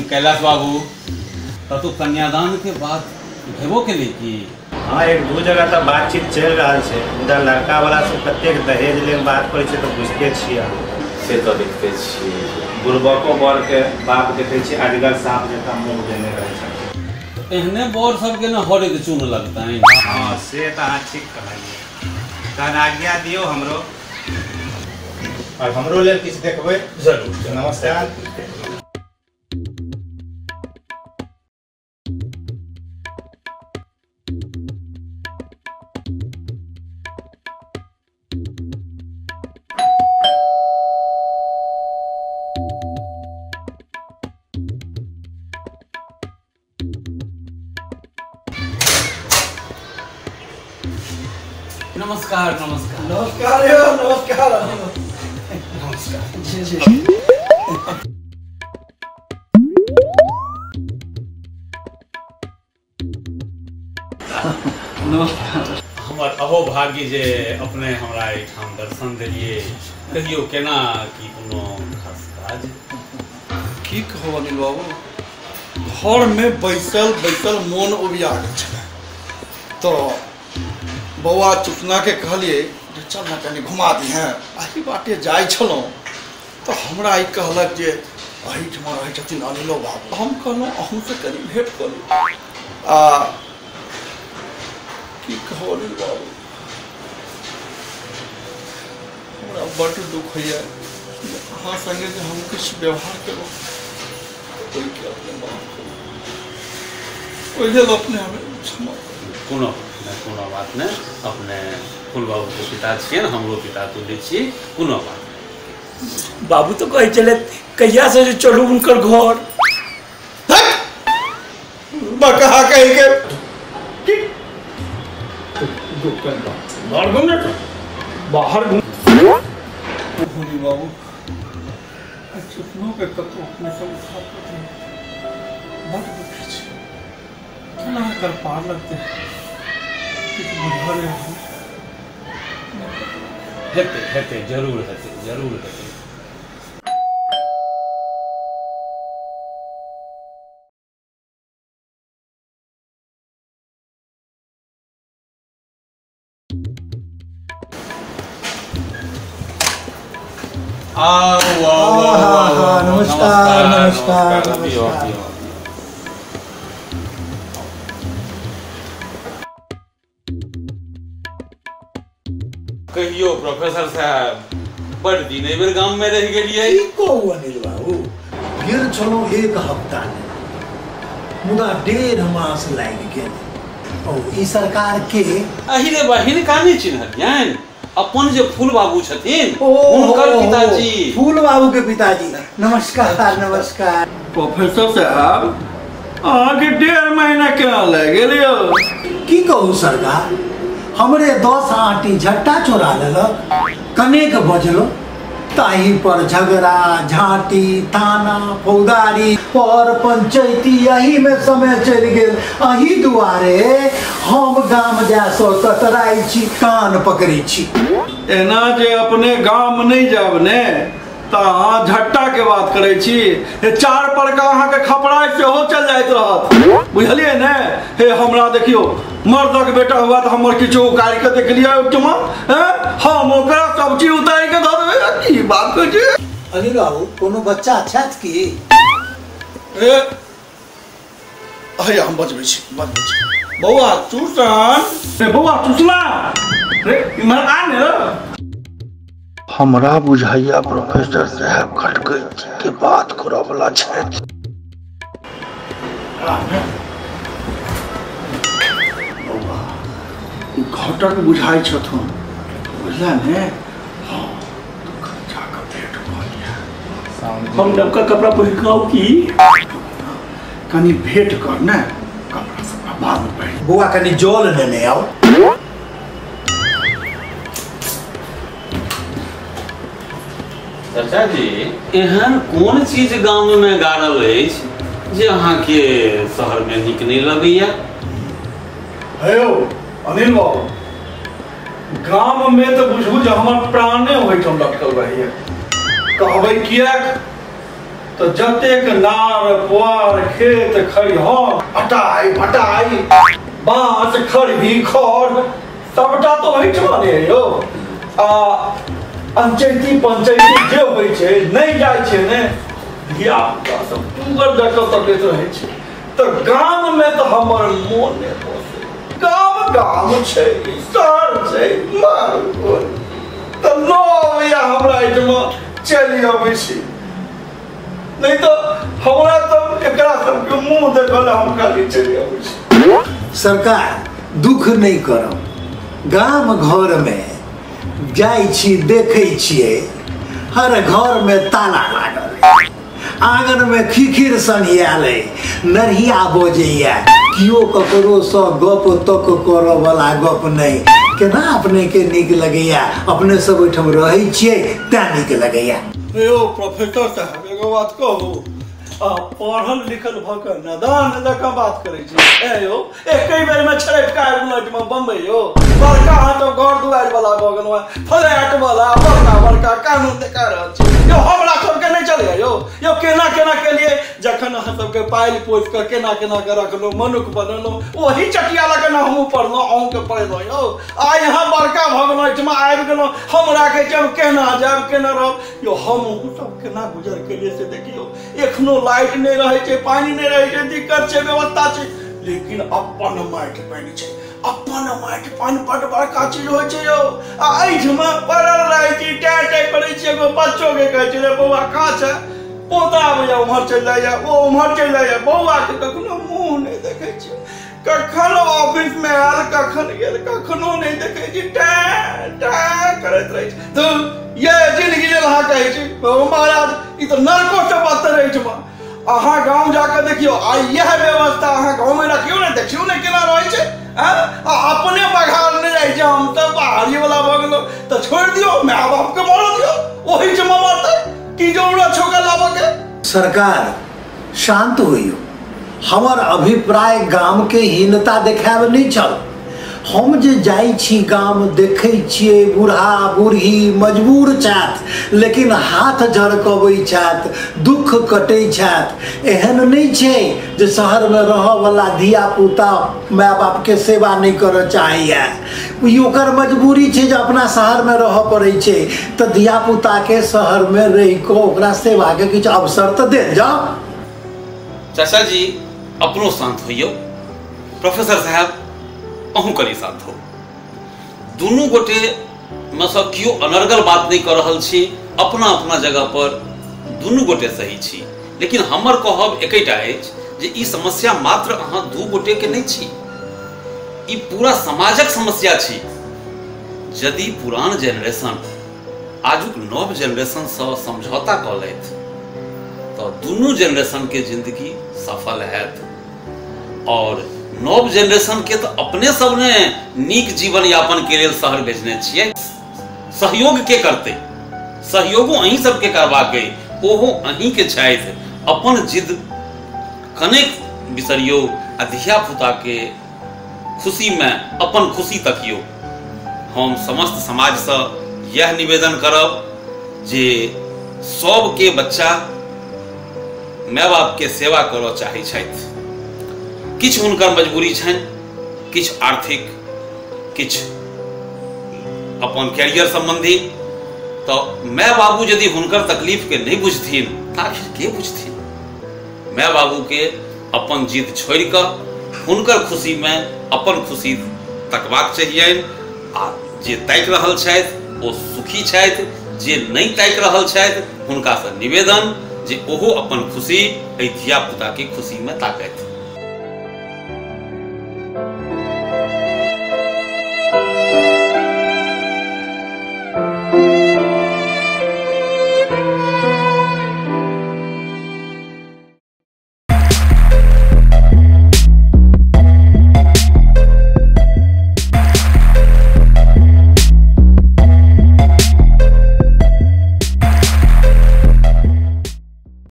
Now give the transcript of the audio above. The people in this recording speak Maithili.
कैलाश बाबू तू कन्यादान के बात भेबो के लिए की? हाँ, एक दू जगह तऽ बातचीत चलि रहल छै, मुदा लड़का वाला सब कतेक दहेज लेल बात करै छै तऽ बुझिते छियै। से तऽ देखते छियै, बुड़बको बर के बाप देखै छियै अजगर साँप जकाँ मुँह देने रहै छथिन। एहने बर सबके ने हरैद चून लगतनि। हाँ से तऽ अहाँ ठीक कहलियै। तहन आज्ञा दियौ हमरो, और हमरो लेल किछु देखबै। जरूर। नमस्कार। नमस्कार नमस्कार नमस्कार नमस्कार नमस्कार। जी जी। नमस्कार। हमर अहोभाग्य जे अपने हमरा एहिठाम दर्शन देलियै। कहियो केना की कोनो खास काज? की कहू अनिल बाबू, घरमे बैसल बैसल मोन उबिया गेल छलै, तऽ बौआ चुसनाके कहलियै जे चल ने कनि घुमा दिहेँ। एहि बाटे जाइ छलहुँ तऽ हमरा ई कहलक जे एहिठमा रहै छथिन अनिलो बाबू। हम कहलहुँ अहूँसँ कनि भेँट कऽ ली। आ की कहू अनिल बाबू, हमरा बड्ड दुख होइए जे अहाँ सङ्गे जे हम किछु व्यवहार केलहुँ ओहिके अपने माफ करू, ओहि लेल अपने हमें क्षमा करू। कोनो कोनो बात नहीं, अपने फूल बाबू के पिता छियै, हमरो पिता तुल्य छियै, कोनो बात नहीं। बाबू तो कहै छलै कहिया से चलू हुनकर घर। बकहा कहि के घर घूम बाहर घूम। भोली बाबू चुपनो के कतौ अपने सब उठा बड दुखी छी, केना कर पार लगते हेतै हेतै, जरूर हेतै, जरूर हेतै। आओ आओ आओ, नमस्कार नमस्कार नमस्कार। कहियो प्रोफेसर साहब, बड़ दिन एहि बेर गाम में रहि गेलियै। की कहू अनिल बाबू, गेल छलहुँ एक हफ्ता लेल, मुदा 1.5 मास लागि गेल। ओ ई सरकार के अहि रे बहिन कानी चिन्हलियनि? अपन जे फूल बाबू छथिन हुनकर पिताजी। फूल बाबू के पिताजी, नमस्कार नमस्कार। प्रोफेसर साहब अहाँके 1.5 महीना केना लागि गेल यौ? की कहू सरकार, हमरे 10 आटी झट्टा चोरा लेलक, कनेक बजलो ताही पर झगड़ा झांटी थाना फौदारी पर पंचायती, यही में समय चलि गेल। अही दुआरे हम गाम जाय सँ कतराइ छी, कान पकड़ै छी। एना जे अपने गाम नहीं जाब ने तऽ अहाँ झट्टा के बात करै छी, चार पर का अहाँके खपड़ा सेहो चल जाइत रहत, बुझलियै ने? हे हमरा देखियौ, मर्दक बेटा हुआ तऽ हमर किछु उकाड़ि के देख लिअ ओहिठमा, हम ओकरा सब्जी उतारि के धऽ देबै। की बात कहै छी अनिल बाबू, कोनो बच्चा छथि की? ए हैया हम बजबै छी, बजबै छी। बौआ चूसन, रे बौआ चूसना, रे इम्हर आ ने। हमरा बुझाइया प्रोफेसर साहब खटकै के बात करऽ वाला छथि। बौआ घटक बुझाइ छथुन, बुझला ने? हाँ, तो जाकऽ भेंट कऽ लिअ। हम नवका कपड़ा पहिर कऽ आउ की? कनि भेंट कर ने, कपड़ा सब बाद में पहिर। बौआ कनि जल लेने आउ। चाचा जी, एहन कोन चीज गाम में गाड़ल अछि जे अहाँके शहर में नीक नहीं लगैया? हेयो अनिल बाबू, गाम में तो बुझू जे हमर प्राणे ओहिठाम लटकल रहैया। कहबै किएक? तो जतेक नार पुआर खेत खरिहन अटाई भटाई बाँस खरही खर सबटा तो ओहिठमा ने यौ। आ पंचायती पंचायती जे होइ छै नहि जाइ छै ने, धिया पुता सब टूगर जकाँ तकैत रहै छै। तऽ गाममे तऽ हमर मोन नहि बसै, गाम गाम छै, शहर छै मार। तऽ लो अबैया हमरा एहिठमा चलि अबै छी, नहीं तो हमरा तो एकरा सबके मुंह देखल हम खाली चलि अबै छी। सरकार दुख नहीं करब, गाम घर में जाइ छी देखै छियै हर घर में ताला लागल, आंगन में खिखिर सन्हियाल है, नरहिया बजैया, कियो ककरो सँ गप तक करऽ वाला गप नहीं। केना अपने के नीक लगैया, अपने सब ओहिठाम रहै छियै तें नीक लगैया। यो प्रोफेसर साहब एगो बात कहू, पढ़ल लिखल भऽ कऽ नादान जकाँ बात करै छी। ए यौ एके बेरमे छड़पि कऽ आबि गेलहुँ एहिठमा बम्बई यौ, बड़का अहाँ सब घर दुआरि वाला भऽ गेलहुँ, फ्लैट वाला बड़का बड़का कानून देखा रहल छी यौ। हमरा सबके नहि चलैया यौ। यौ केना केना केलियै जखन अहाँ सबके पालि पोसि कऽ केना केना कऽ रखलहुँ, मनुख बनेलहुँ, ओही चटिया लऽ कऽ ने हमहूँ पढ़लहुँ अहूँके पढ़ेलहुँ यौ। आइ अहाँ बड़का भऽ गेलहुँ एहिठमा आबि गेलहुँ, हमरा कहै छै हम केना जायब केना रहब यौ। हमहूँ सब केना गुजर केलियै से देखियौ, एखनो लाइट नहीं रहे छै, पानी नहीं रहे छै, दिक्कत छै, व्यवस्था छै, लेकिन अपन माटि पानि छै। अपन माटि पानि बड बड़का चीज होइ छै यौ। आ एहिठमा पड़ल रहै छी, टै टै करै छी, एगो बच्चो के कहै छै रे बौआ कहाँ छै, पोता आबैया उम्हर चलि जाइया, ओ उम्हर चलि जाइया, बौआ के कखनो मुँह नहि देखै छी, कखनो ऑफिस में आयल कखन गेल कखनो नहि देखै छी, टै टै करैत रहै छै। तऽ ये जिंदगी लेल अहाँ कहै छी महाराज, ई तऽ नरको से बदतर एहिठमा। अहाँ गाँव जाकऽ देखियौ, आ इएह व्यवस्था अहाँ गाँवमे रखियौ ने, देखियौ ने केना रहै छै। अपने बघार नहि जाइ छै, हम तऽ बाहरी वाला भऽ गेलहुँ तऽ छोड़ि दियौ, माय बापके मरऽ दियौ, ओहिठमा मरतै, की जरूरत छै ओकरा लाबऽके। सरकार शान्त होइयौ, हमर अभिप्राय गामके हीनता देखायब नहि छल। हम जे जाइ छी गाम देखै छियै बूढ़ा बूढ़ी मजबूर छथि, लेकिन हाथ झरकबै छथि, दुख कटै छथि। एहन नहि छै जे शहरमे रहऽवला धियापुता माय बापके सेवा नहि करऽ चाहैया, ई ओकर मजबूरी छै जे अपना शहरमे रहऽ पड़ै छै। तऽ धियापुताके शहरमे रहि कऽ ओकरा सेवाके किछु अवसर तऽ देल जाउ। चाचा जी अपनो शान्त होइयौ, प्रोफेसर साहब अहूँ कनि शान्त हो। दुनू गोटे में सँ केओ अनर्गल बात नहीं कर रहल छी, अपना अपना जगह पर दुनू गोटे सही छी। लेकिन हमर कहब एकेटा अछि जे ई समस्या मात्र अहाँ दू गोटे के नहीं छी, ई पूरा समाजक समस्या छी। यदि पुरान जेनरेशन आजुक नव जेनरेशन सँ समझौता कऽ लेत तऽ दुनू जेनरेशन के जिंदगी सफल हैत। और नव जेनरेशन के तो अपने सब ने नीक जीवन यापन के लेल शहर भेजने छियै, सहयोग के करते, सहयोगो अहीं सबके करबाक अइ, ओहो अहीं के छथि। अपन जिद कनेक बिसरियौ आ धिया पुता के खुशी में अपन खुशी तकियौ। हम समस्त समाजसँ यह निवेदन करब जे सबके बच्चा माय बाप के सेवा करऽ चाहै छथि, किछु हुनकर मजबूरी छनि, किछु आर्थिक, किछु अपन कैरियर संबंधी। तो my बाबू यदि हुनकर तकलीफ के नहीं बुझथिन तऽ आखिर के बुझथिन। My बाबू के अपन जिद छोड़ि कऽ हुनकर खुशी में अपन खुशी तकबाक चाहियनि। आ जे ताकि रहल छथि ओ सुखी छथि, जे नहीं ताकि रहल छथि हुनकासँ निवेदन जे ओहो अपन खुशी एहि धिया पुता के खुशी में ताकथि।